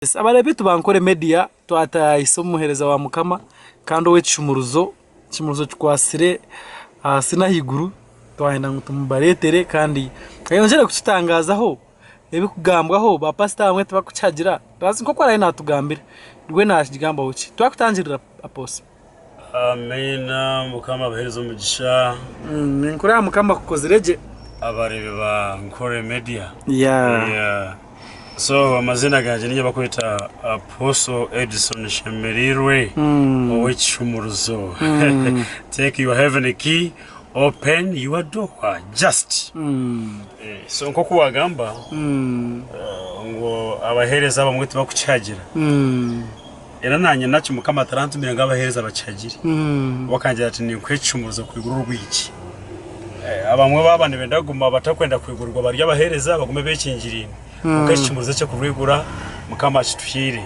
Abareebi baitu ba Nkore Media twatayayisa omuheereza wa Mukama kandi ow'ekishumuruzo, ekishumuruzo kikwatsire ahansi n'ahaiguru twayenda ngu tumubareetere kandi ayongyere kututangaazaho ebirikugambwaho ba pasita abamwe tibarikukihagira nk'oku araabe naatugambira we naakigambaho ki? Twakutangirira Apostle. Amiina mukama abahereze omugisha. Ninkureba mukama akukozire gye. Abarebi ba Nkore Media. Yeah. Yeah. So amazina gangye ninye bakweta Apostle Edison Shemereirwe mm. ow'ekishumuruzo. Mm. Take your heaven key, open your door just. Mm. Eh, so nk'oku wagamba mm. uh, ngu abaheereza abamwe tibakukihagira. Mm. Era naanye nakyo Mukama tarantumire ngu abaheereza bakihagire. We akangira ati, Ninkuha ekishumuruzo kwigura orwigi. Abamwe baaba nibenda kuguma batakwenda kwigurwa bari abaheereza bagume beekingiriine. Kwonka ekishumuruzo eky'okurwigura Mukama akituhaire.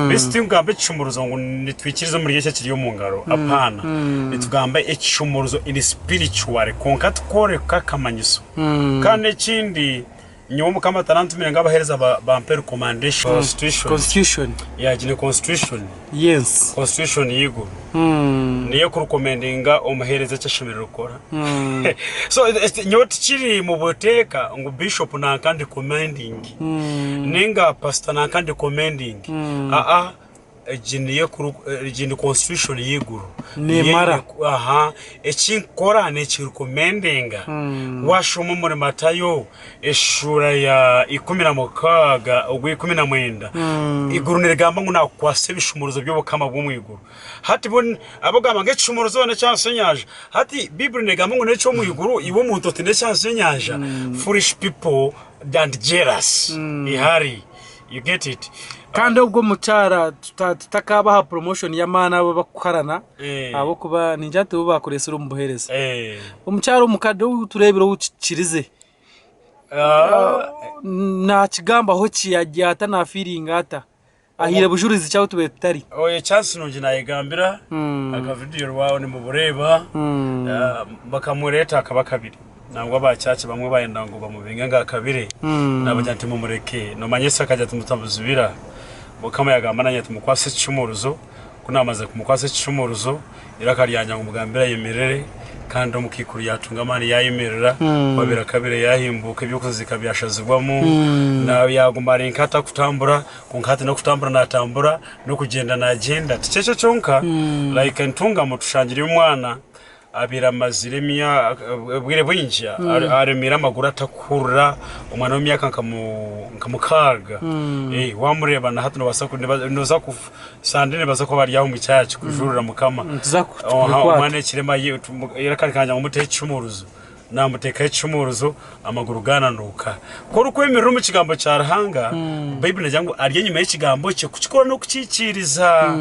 Beitu tinkugamba ekishumuruzo ngu nitwikiriza omuri eki ekiri omu ngaro, apaana. Nitugamba ekishumuruzo in spiritually kwonka tikworeka akamanyiso. Kandi ekindi Nyowe Mukama tarantumire ngu abahereza bampe recommendation. Constitution. Constitution. Yeah, egi ni constitution. Yes. Constitution y'eiguru. Niyo ekurekomendinga omuhereza eki ashemereire kukora. So nyowe tikiri mu buteeka ngu bishop nanka ndikomending ninga pastor nanka ndikomending. Aa Egi niyo ekuru egi ni constitution y'eiguru. Neemara. Aha, eki nkukora nekirikomendinga. Waashoma omuri Matayo eshuura ya 16 ogwa 19, eiguru nirigamba ngu naakukwatsa ebishumuruzo by'obukama bw'omu iguru. Hati bo abagamba ngu ekishumuruzo n'eky'ahansi y'enyanja, hati Baiburi neegamba ngu n'eky'omu iguru, iwe omuntu oti n'eky'ahansi y'enyanja? Foolish people and jealous, ihari. You get it? Kandi obwo omukyara tutakabaha promotion y'amaani abo abakukuharana ahabw'okuba ningira nti bo bakureetsire omu buheereza. Omukyara omukadde ou tureebire ou kikirize nakigambaho ki ari ata nafiiringa ata? Ahaire bujurizi ki ahu tubaire tutari? Oyo chance nungi nayegambira aka video rwawe nimubureeba bakamureeta akaba kabiri. Nangwa aba church bamwe bayenda ngu bamubinge ngu akabire, nabagira nti mumureke. Nomanya Yesu akagira ati mutamuzibira. Mukama yagamba nanye ati mukwase ekicumuruzo, ku namazire kumukwasa ekicumuruzo, iraka ryangye ngu mugambire ayemerere, kandi omukaikuru yatunga amaani yayemerera, ku abaire akabire yahimbuka eby'okuzika byashazibwamu, yaguma ari nka atakutambura, kwonka hati n'okutambura natambura, n'okugyenda nagyenda. Tikyekyo kyonka, like Ntungamo tushangireyo omwana Abaire amazire obwire bwingi aremiire amaguru atakuhurira, omwana w'emyaka nka mukaaga wamureeba na hati noza sande nibaza kuba bari aho omu church kujurira mukama. Omwana ekirema eiraka rikangire ngu muteho ekicumuruzo, namuteekaho ekicumuruzo amaguru gananuuka. Ku orikwemerera omu kigambo kya Ruhanga, Baiburi negira ngu ari enyima y'ekigambo kye kukikora n'okukihikiiriza.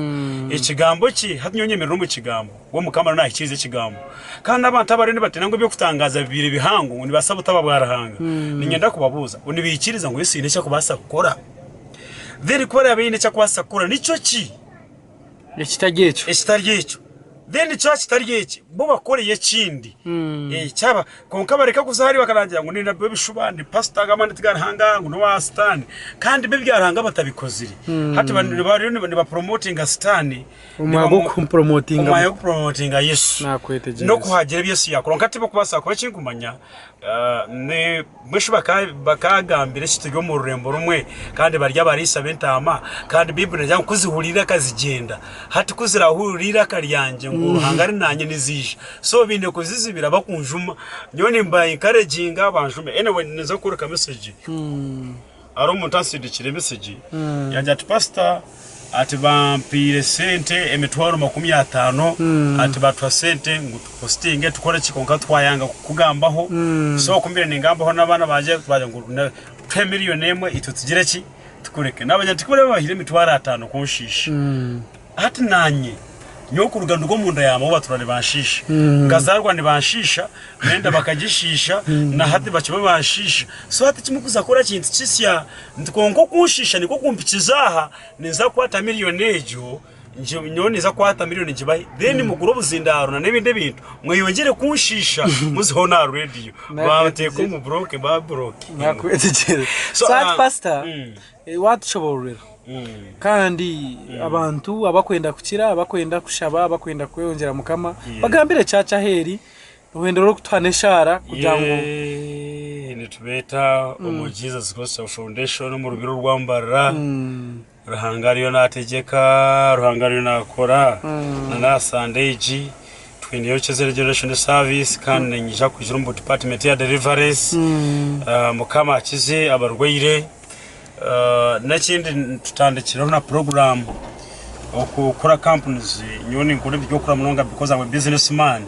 Ekigambo kye, hati nyowe nyemerera omu kigambo. We Mukama ariyo nahikiiriza ekigambo. Kandi abantu abariyo nibateera ngu eby'okutangaaza bibaire bihango ngu nibabaasa butaba bwa Ruhanga, niinyenda kubabuuza ngu nibaikiriza ngu Yesu haine eki arikubaasa kukora? Then ku araabe haine eki arikubaasa kukora, nikyo ki? Ekitari ekyo. Ekitari ekyo. Then kyaba kitari eki, bo bakoreyo ekindi. Kyaba, kwonka bareke kuza hariya bakarangira ngu ni nabi w'ebishuba, ni pasita, agamba ngu ti ga Ruhanga, ngu n'owa Sitaane. Kandi bo ebya Ruhanga batabikozire. Hati bariyo nibapromotinga Sitaane. Omwanya gw'okumupromotinga Omwanya gw'okupromotinga Yesu Nakwetegyereza. n'okuhagira ebi Yesu yaakora. Kwonka tibarikubaasa kuba ekinkumanya ni mbwenu shi bakaagambire eki turi omu rurembo rumwe kandi bari abariisa b'entaama kandi Baiburi neegira ngu ku zihurira eiraka zigyenda. Hati ku zirahurire eiraka ryangye ngu Ruhanga ari naanye niziija. So baine kuzizibira bakunjuma. Nyowe nimba encouraginga banjume. Anyway ninza kukworeka message. Hariho omuntu ansindikire mesegi yangira ati pasita ati bampaire sente emitwaro 50 ati batuha sente ngu tupositinge tukore ki kwonka twayanga kukugambaho so ku mbaire ningambaho n'abaana bangye bagira ngu tuhe miriyoni emwe itwe tugire ki tukureke nabagira nti ku baraabe babahaire emitwaro ataano kunshiisha Hati naanye, nyowe kuruga nduga omu nda ya maawe batuura nibanshiisha. Nkazaarwa nibanshiisha, n'enda bakagishiisha, na hati bakiba banshiisha. So hati eki murikuza kukora kintu kisya nti kwonka okunshiisha nikwo kumpikiza aha, ninza kukwata miriyoni egyo, nyowe ninza kukwata miriyoni ngibahe, then mugure obuzindaaro n'ebindi ebintu mweyongyere kunshiisha muzeho n'aha reediyo. Banteeka omu buroke, baaburokinga. So hati pasita, waatushoboororera. Kandi abantu abakwenda kukira, abakwenda kushaba, abakwenda kweyongyera Mukama, bagambire church ahu eri, orwendo rw'okutuha n'eshaara kugira ngu. Yee, nitubeeta omu Jesus Gospel Foundation omu Rubiri orwa Mbarara. Ruhanga ariyo naategyeka, Ruhanga ariyo naakora. Na n'aha Sande egi twineyo Kyezere Generation Service kandi niinyija kwija omu department ya deliverance. Mukama akize abarwaire. N'ekindi tutandikireho na puroguraamu okukora companies. Nyowe ninkora eby'okukora munonga because I'm a business man.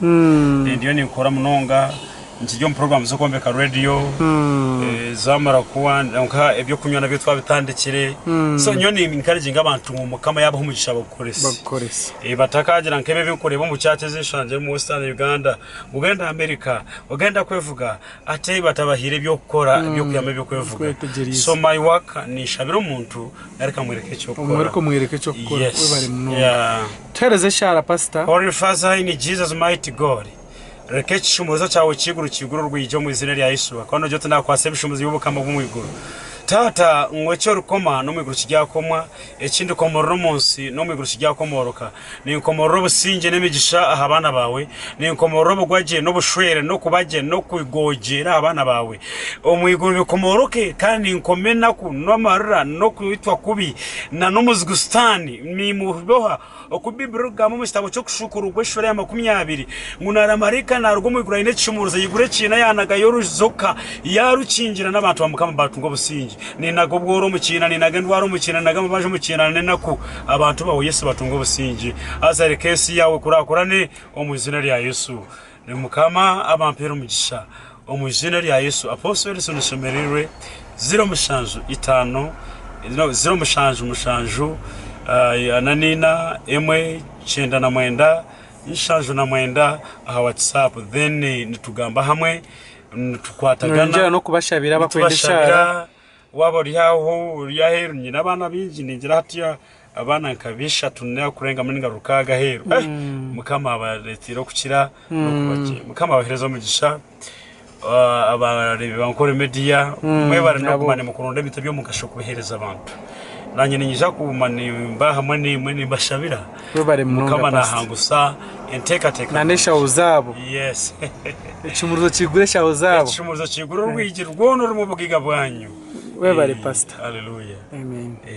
Ndiyo ninkora munonga nkiri omu puroguraamu z'okwombeka rediyo, zamara kuhwa nka eby'okunywa nabyo twabitandikire. So nyowe ni encouraginga abantu ngu Mukama yaabaha omugisha bagukorese. Bagukorese. Batakagira nk'ebi ebi nkureeba omu church ezi nshangire omu Western Uganda ngu genda America, ogenda kwevuga. Ate batabahaire eby'okukora eby'okwihamu eby'okwevuga. Kwetegyereza. So my work ninshabira omuntu ngareka mwereke eky'okukora. Omwereke omwereke eky'okukora. Yes. Webare munonga. Yeah. Tuhereze eshaara pastor. Holy Father in Jesus mighty God, reka ekishumuruzo kyawe ky'eiguru kiigure orwigi omu izina rya Yesu. Akaba nogira oti nakwasa ebishumuruzo by'obukama bw'omu iguru. Taata, ngu eki orikoma n'omu iguru kiryakomwa, eki ndikomorora omu nsi n'omu iguru kiryakomooroka. Ninkomorora obusingye n'emigisha aha baana baawe. Ninkomorora obugwagye n'obushwere n'okuba gye n'okugogyeera aha baana baawe. Omu iguru bikomoroke, kandi ninkoma enaku n'amarira n'okwitwa kubi na n'omuzigu Sitaane. Niimuboha, oku Baiburi erikugamba omu kitabo ky'Okushuukururwa eshuura ya makumyabiri, ngu nari maraika naaruga omu iguru aine ekishumuruzo, yaigura ekiina yaanagayo orujoka, yaarukingira n'abantu ba Mukama baatunga obusingye. Ninaga obworo omu kiina, ninaga endwara omu kiina, ninaga amabanja omu kiina n'enaku. Abantu baawe Yesu batunge obusingye. Haza reka ensi yaawe ekurakurane omu izina rya Yesu. Ni Mukama abampeere omugisha omu izina rya Yesu. Apostle Edison Nshemereirwe, 07 itaano, no, 07 mushanju, ana n'ina, emwe, 99, 79 aha WhatsApp then nitugamba hamwe. Nitukwatagana. Noyongyera n'okubashabira abakwenda eshaara. Nitubashabira waaba ori aho ori aheeru nyine abaana baingi ningira hati abaana nka bishatu nakurengamu ninga rukaaga aheeru eh, Mukama abareeteire okukira n'okuba gye. Mukama abaheereze omugisha ah, abareebi ba Nkore Media mwebare nabo. n'okuguma nimukuronda ebintu eby'omugasho kubiheereza abantu. Naanye niinyija kuguma nimba hamwe naimwe nimbashabira. Webare munonga Mukama Pastor. nahangusa enteekateeka Na n'eshaho zaabo. Yes. Ekishumuruzo kiigure eshaho zaabo. Ekishumuruzo kiigure orwigi rwona orurimu obugaiga bwanyu. Webare Pastor. Hallelujah. Amen. Eh.